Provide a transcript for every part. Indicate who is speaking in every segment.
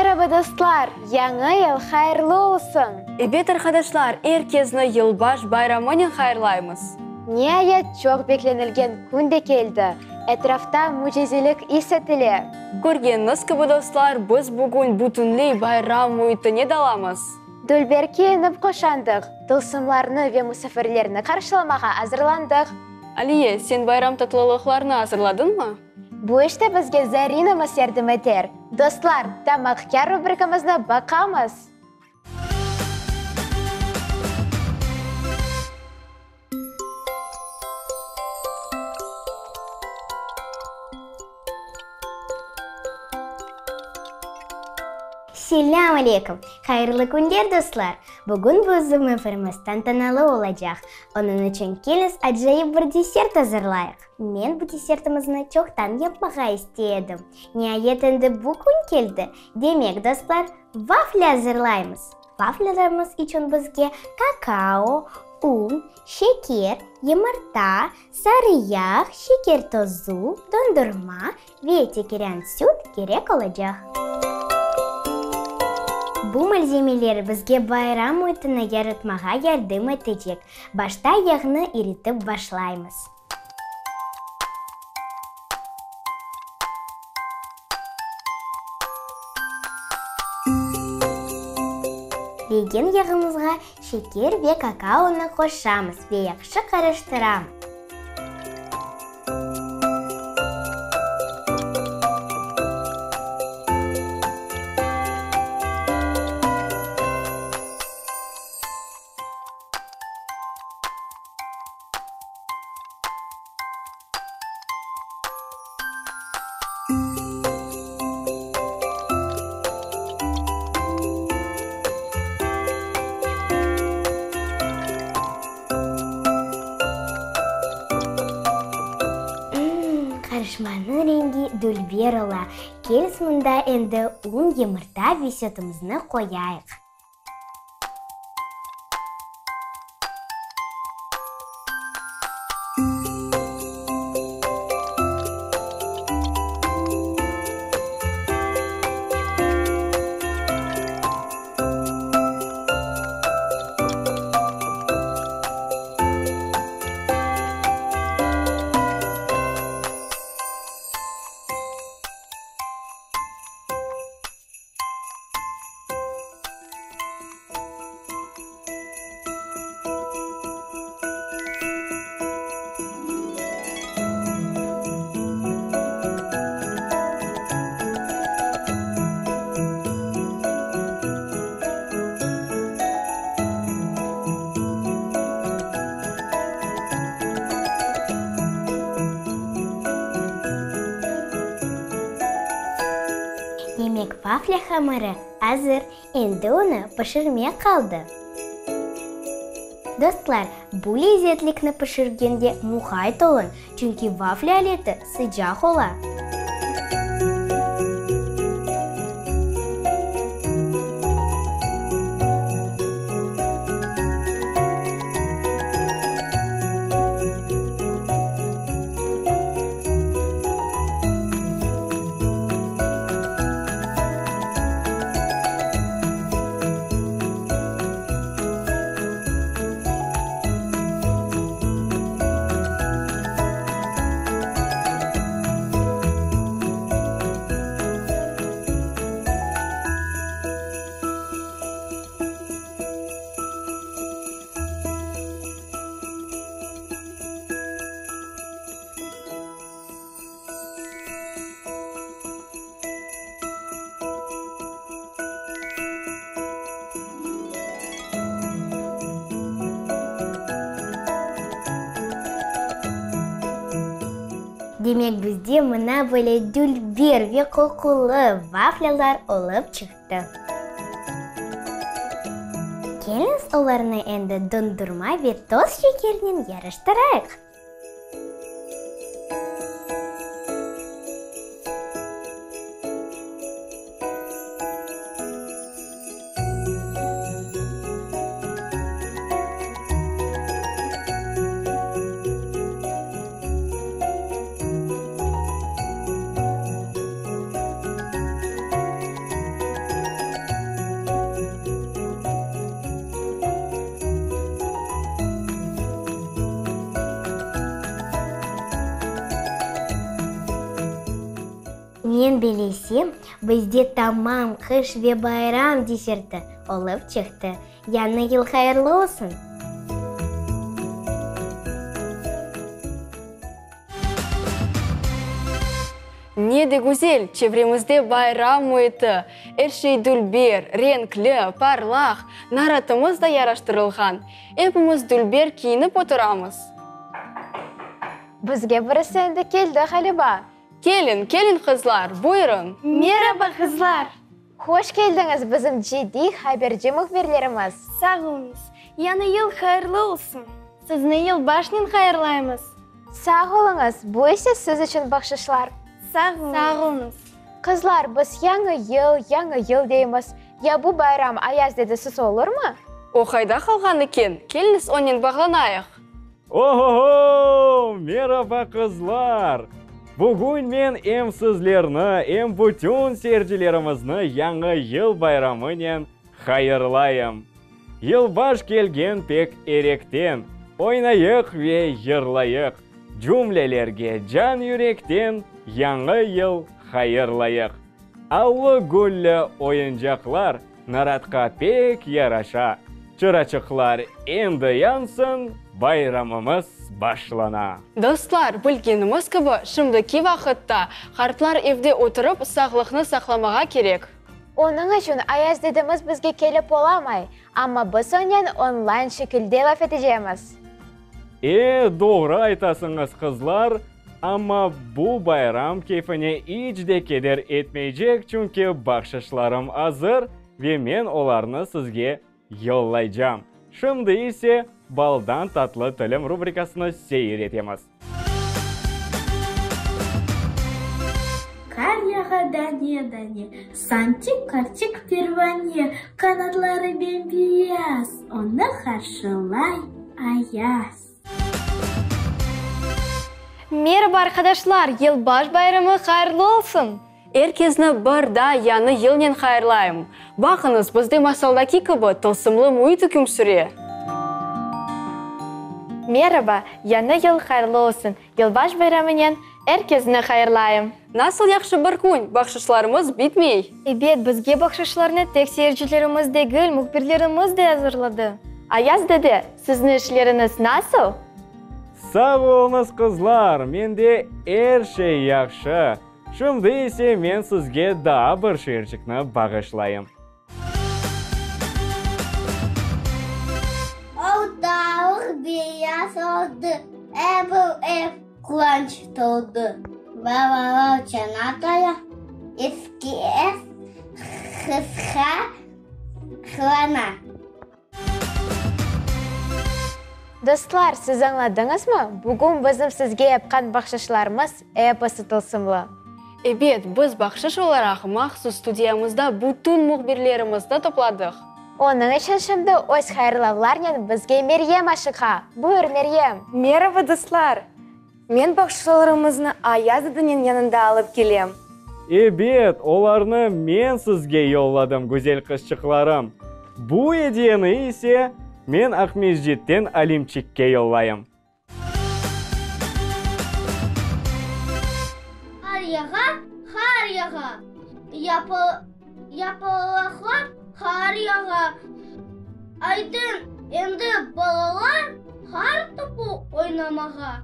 Speaker 1: Meraba, dostlar! Yañı yıl hayırlı olsun!
Speaker 2: Ebet, arqadaşlar, er kezni Yılbaş bayramınen hayırlaymız!
Speaker 1: Niayet, çoq beklenilgen kün de keldi. Etrafta mücizelik is etile.
Speaker 2: Körgeniñiz kibi, dostlar, biz bugün bütünley bayram müitine dalamız.
Speaker 1: Dülber kiyinip qoşandıq, tılsımlarnı ve musafirlerni qarşılamağa azırlandıq.
Speaker 2: Aliye, sen bayram tatlılıqlarını azırladıñmı?
Speaker 1: Bu işte bizge Zarinamız yardım eter. Dostlar, Tamaqkâr rubrikamıznı baqamız!
Speaker 3: Selâm aleyküm! Hayırlı künler, dostlar! Bugün bizim efirimiz tantanalı olacaq. Onıñ içün keliñiz acayip bir desert azırlayıq. Men bu desertimizni çoqtan yapmağa istey edim. Niayet endi bu kün keldi. Demek, dostlar, vafli azırlaymız. Vaflilerimiz içün bizge kakao, un, şeker, yımırta, sarı yağ, şeker tozu, dondurma ve tekeren süt kerek olacaq. Bu malzemeler bizge bayram müitini yaratmağa yardım etecek. Başta yağnı iritip başlaymız. Legen yağımızğa şeker ve kakaonı qoşamız ve yahşı qarıştıramız. Qarışmanıñ rengi dülber ola. Keliz mında endi un, yımırta ve sütimizni qoyayıq. Demek, vafli hamırı azır, endi onı pişirmek qaldı. Dostlar, bu lezetlikni pişirgende muqayt oluñ, çünki vafli aleti sıcaq ola. Demek, bizde mına böyle dülber ve qoqulı vaflâlar olıp çıqtı. Keliñiz olarnı endi dondurma ve toz şekernen yarıştırayıq. Men belesem, bizde tamam qış ve bayram deserti olıp çıqtı. Yañı yıl hayırlı olsun!
Speaker 2: Ne de güzel, çevremizde bayram müiti, er şey dülber, renkli, parlaq, naratımız da yaraştırılğan. Epimiz dülber kiyinip oturamız.
Speaker 1: Bizge birisi endi keldi, ğaliba.
Speaker 2: Kelin, kelin qızlar, buyurın.
Speaker 4: Meraba, qızlar!
Speaker 1: Hoş keldiñiz, bizim ciddiy haberci mühbirlerimiz!
Speaker 4: Sağ oluñız! Yañı yıl hayırlı olsun! Sizni yılbaşnen hayırlaymız!
Speaker 1: Sağ oluñız! Bu ise siz içün bahşışlar.
Speaker 4: Sağ oluñız! Sağ oluñız!
Speaker 1: Qızlar, biz Yañı yıl, Yañı yıl deymiz. Ya bu bayram Ayaz dedesiz olurmı?
Speaker 2: O qayda qalğan eken? Keliñiz onen bağlanayıq.
Speaker 5: Oho-ho! Meraba, qızlar! Bugün men em sizlerni, em bütün seyircilerimizni Yañı yıl bayramınen hayırlayım! Yılbaş kelgen pek erekten, Oynayıq ve yırlayıq, Cümlelerge can-yürekten Yañı yıl hayırlayıq! Allı-güllü oyuncaqlar Naratqa pek yaraşa. Çıraçıqlar endi yansın, bayramımız başlana.
Speaker 2: Dostlar, bilgenimiz kibi, şimdiki vaqıtta qartlar evde oturıp, sağlıqnı saqlamağa kerek.
Speaker 1: Onıñ içün Ayaz dedemiz bizge kelip olamay, amma biz onen online şekilde laf etecemiz.
Speaker 5: E, doğru aytasıñız, qızlar, amma bu bayram keyfine iç de keder etmeycek, çünki bahşışlarım azır ve men olarnı sizge yollaycam. Şimdi ise Baldan tatlı tilim rubrikasını seyir etemiz.
Speaker 6: Qar yağa dane-dane, sanki qarçıq pervane, Qanatları bem-beyaz, onı qarşılay ayaz.
Speaker 4: Meraba, arqadaşlar! Yılbaş bayramı hayırlı olsun!
Speaker 2: Er kezni bir daa yañı yılnen hayırlayım! Baqıñız, bizde masaldaki kibi tılsımlı müit üküm süre.
Speaker 4: Meraba! Yañı yıl hayırlı olsun! Yılbaş bayramınen er kezni hayırlayım!
Speaker 2: Nasıl yahşı bir kün, bahşışlarımız bitmey!
Speaker 4: Ebet, bizge bahşışlarnı tek seyircilerimiz degil, mühbirlerimiz de azırladı. Ayaz dede, sizni işleriñiz nasıl?
Speaker 5: Sağ oluñız, qızlar, mende er şey yahşı. Şimdi ise men sizge daa bir şiircikni bağışlayım.
Speaker 6: Ortalıq beyaz oldı, er bir ev quvanç toldı. Balalar çana taya, eski ev qısqa qılana.
Speaker 1: Dostlar, siz añladıñızmı, bugün bizim sizge yapqan bahşışlarımız episi tılsımlı.
Speaker 2: Ebet, biz bahşış olaraq mahsus studiyamızda bütün mühbirlerimizni topladıq.
Speaker 1: Onıñ içün şimdi öz hayırlavlarnen bizge Meryem aşıqa. Buyur, Meryem!
Speaker 7: Meraba, dostlar! Men bahşışlarımıznı Ayaz dedeniñ yanında alıp kelem.
Speaker 5: Ebet, olarnı men sizge yolladım, güzel qızçıqlarım. Bu ediyeni ise men Aqmescitten Alimçikke yollayım.
Speaker 6: Qar yağa, qar yağa, Yapalaqlap qar yağa. Aydın, endi balalar qar topu oynamağa.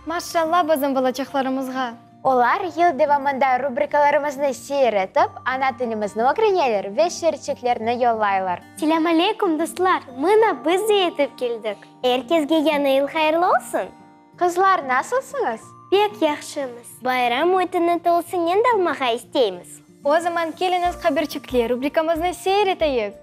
Speaker 4: Maşşalla bizim balaçıqlarımızğa!
Speaker 1: Olar yıl devamında rubrikalarımıznı seyir etip, ana tilimizni ögreneler ve şiirçiklerni yollaylar.
Speaker 3: Selâm aleyküm, dostlar! Mına, biz de yetip keldik. Er kesge Yañı yıl hayırlı olsun!
Speaker 1: Qızlar, nasılsıñız?
Speaker 3: Pek yahşımız. Bayram müitini tolusınen dalmağa isteymiz.
Speaker 4: O zaman keliñiz Haberçikler rubrikamıznı seyir eteyik.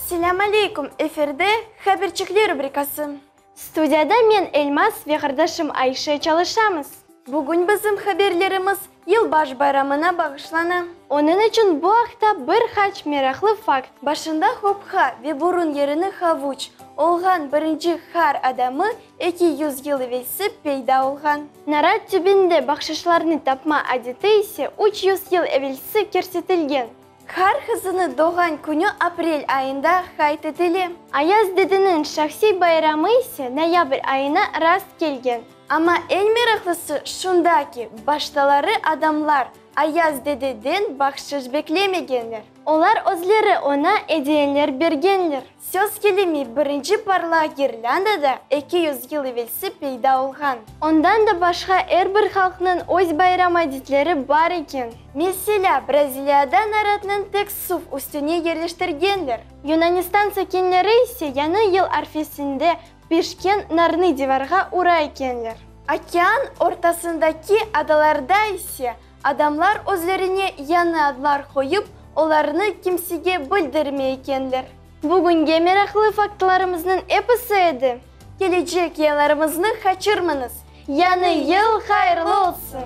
Speaker 8: Selâm aleyküm, efirde Haberçikler rubrikası.
Speaker 4: Studiyada men Elmaz ve qardaşım Ayşe çalışamız.
Speaker 8: Bugün bizim haberlerimiz Yılbaş bayramına bağışlana.
Speaker 4: Onıñ içün bu aqta bir qaç meraqlı fakt.
Speaker 8: Başında hopha ve burun yerine havuç olğan birinci qar adamı 200 yıl evelsi peyda olğan.
Speaker 4: Narat tübünde bahşışlarnı tapma adeti ise 300 yıl evelsi kirsetilgen.
Speaker 8: Qar qızınıñ doğğan künü aprel ayında qayd etile.
Speaker 4: Ayaz dedeniñ şahsiy bayramı ise noyabr ayına rast kelgen.
Speaker 8: Amma eñ meraqlısı şunda ki, baştaları adamlar Ayaz dededen bahşış beklemegenler.
Speaker 4: Olar özleri oña ediyeler bergenler.
Speaker 8: Söz kelimi, birinci parlaq girlânda da 200 yıl evelsi peyda olğan.
Speaker 4: Ondan da başqa er bir halqnıñ öz bayram adetleri bar eken.
Speaker 8: Meselâ, Braziliyada naratnıñ tek suv üstüne yerleştirgenler.
Speaker 4: Yunanistan sakinleri ise Yañı yıl arfesinde pişken narnı divarğa ura ekenler.
Speaker 8: Okean ortasındaki adalarda ise adamlar özlerine yañı adlar qoyıp, olarnı kimsege bildirmey ekenler.
Speaker 4: Bugünge meraqlı faktlarımıznıñ episi edi.
Speaker 8: Kelecek yayınlarımıznı qaçırmañız!
Speaker 4: Yañı yıl hayırlı olsun!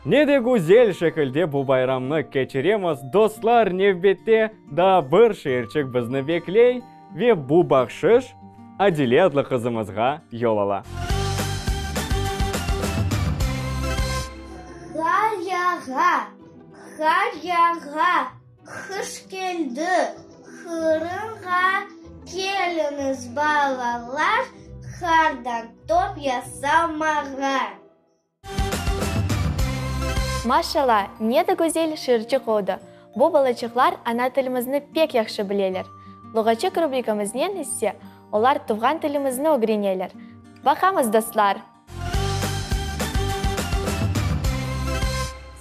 Speaker 5: Ne de güzel şekilde bu bayramnı keçiremiz, dostlar, nevbette daa bir şiirçik bizni bekley ve bu bahşış Adile adlı qızımızğa yol ala.
Speaker 6: Qar yağa, qar yağa, qış keldi Qırımğa, keliñiz balalar, qardan top yasamağa.
Speaker 4: Maşallah, ne de güzel şiirçik oldı. Bu balaçıqlar ana tilimizni pek yahşı bileler. Luğatçıq rubrikamıznen ise olar tuvğan tilimizni ögreneler. Baqamız, dostlar!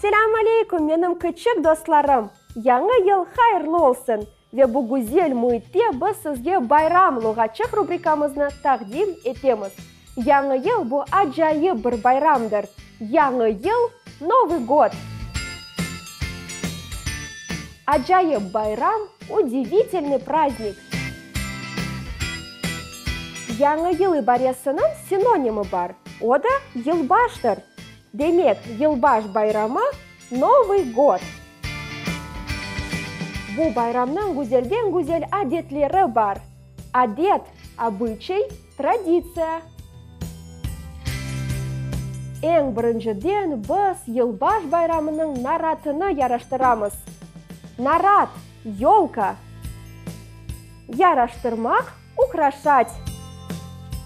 Speaker 9: Selâm aleyküm, menim küçük dostlarım! Yañı yıl hayırlı olsun! Ve bu güzel müitte biz sizge Bayram luğatçıq rubrikamıznı taqdim etemiz. Yañı yıl bu acayip bir bayramdır. Yañı yıl, Novıy god. Acayip bayram, udivitelnıy prazdnik. Yañı yıl ibaresiniñ sinonimi bar, o da yılbaştır. Demek, yılbaş bayramı, Novıy god. Bu bayramnıñ güzelden-güzel adetleri bar. Adet, obıçay, traditsiya. Eñ birinciden biz yılbaş bayramınıñ naratını yaraştıramız. Narat, yolka. Yaraştırmaq, ukraşat.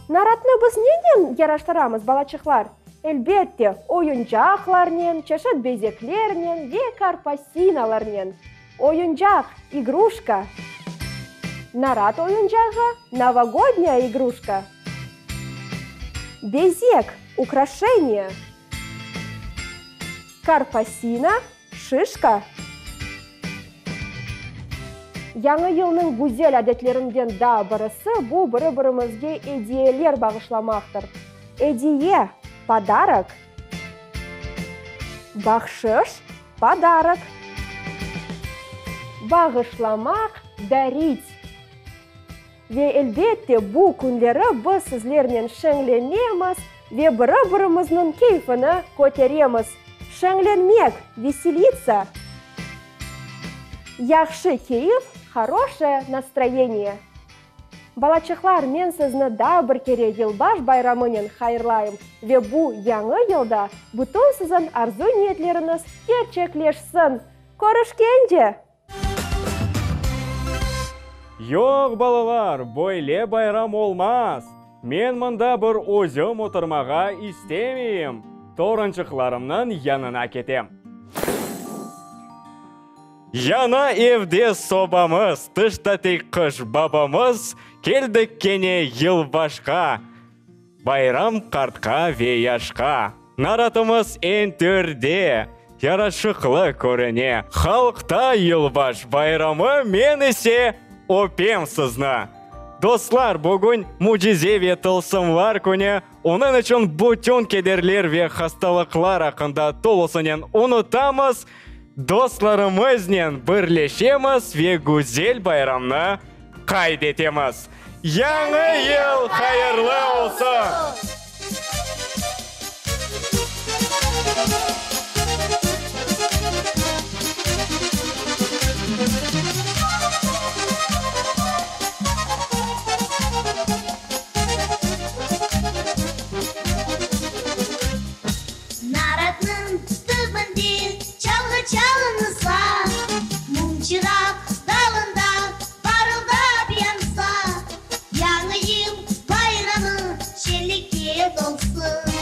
Speaker 9: Naratnı biz nenen yaraştıramız, balaçıqlar? Elbette, oyuncaqlarnen, çeşit bezeklernen ve karpasinalarnen. Oyuncaq, igruşka. Narat oyuncağı, novogodnyaya igruşka. Bezek, ukraşeniye. Karpasina, şişka. Yañı yılnıñ güzel adetlerinden daa birisi, bu biri-birimizge ediyeler bağışlamaqtır. Ediye, podarok. Bahşış, podarok. Bağışlamaq, darit. Ve elbette bu künleri biz sizlernen şeñlenemiz ve biri-birimizniñ keyfini köteremiz. Şeñlenmek, veselitsa. Yahşı keyif, horoşeye nastroyeniye. Balaçıqlar, men sizni daa bir kere Yılbaş bayramınen hayırlayım ve bu yañı yılda bütün siziñ arzu-niyetleriñiz kerçekleşsin! Körüşkence!
Speaker 5: Yoq, balalar, böyle bayram olmaz! Men mında bir özüm oturmağa istemeyim, torunçıqlarımnıñ yanına ketem. Yana evde sobamız, tışta tek qış babamız, keldik kene yılbaşqa, bayram qartqa ve yaşqa. Naratımız eñ törde, yaraşıqlı körüne. Halqta yılbaş bayramı, men ise öpem sizni. Dostlar, bugün mücize ve tılsımlar künü, onıñ içün bütün kederler ve hastalıqlar aqqında tolusınen unutamız, Dostlarımıznen birleşemiz ve güzel bayramnı qayd etemiz. Yañı yıl hayırlı olsun!
Speaker 6: Naratnıñ tübünde. Bereket olsun.